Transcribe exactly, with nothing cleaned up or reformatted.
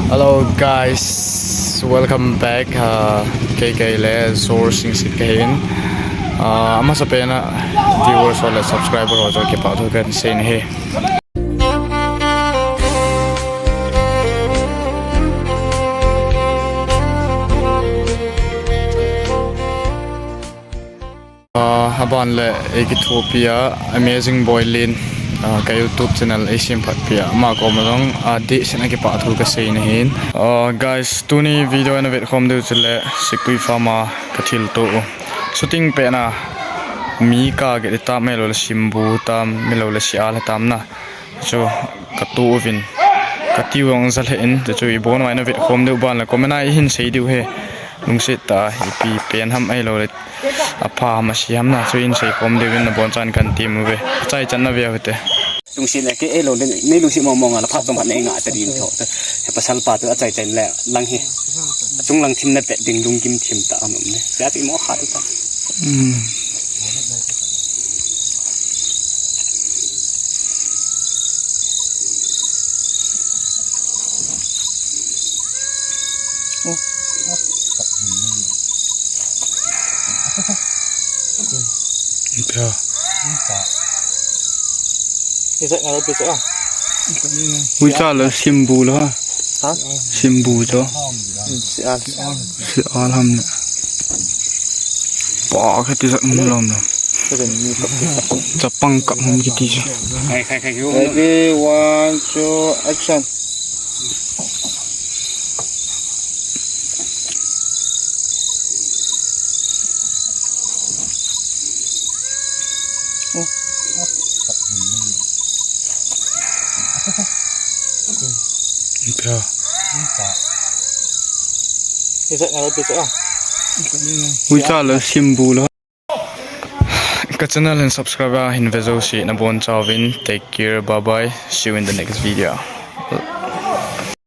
Hello guys, welcome back. Uh, kei kei le Zor Singsit kahin. Uh, amasa pena viewers ho le subscriber ho jouse kipa thu kahin sei ahi. Ah, aban le eikithopi a Amazing Boy Lin, ah, ka YouTube channel eisemphat pi a ama koma jong, ah, adeh seh a kipa thu kasei ahin. Ah, guys, tuni video a navet khom diu chule Sikpui Farm a kathilto u. Shooting pet na mi kageh tam, ahilou le simbu tam, ahilou le si-al tam na. Chu katoh uvin, katiu jong jal hih in, chu ibon uva navet khom diu ban le comment a ihin sei diu ahi. Lungset tah a ipi pen ham ahilou le apha ham asi ham na chu ihin sei khom diuvin nabonchauvin kahin tem uve. Achaichan nave uvin te. Lungset le kei ahilou le nei lungset mong mong a la phat chom phat nei ngah ta ding tho. He pasal pa tu achaichan le lang hi. Chung lang thim na pet ding lunggim thim tah a um ne. Sia ti mo kha tu ta. Hmm. Pia. Ui cha le simbu le ha. Ha? Simbu cho. Si-al. Si-al ham le. Pa, kati sak mun lom lom. Chapang kap mun kiti chu. Khai, khai, khai, khai. Ready, one, two, action. Pia. Ui cha le simbu le. Ka channel hin subscribe a hin ve jouse nabonchauvin. Take care, bye bye. See you in the next video.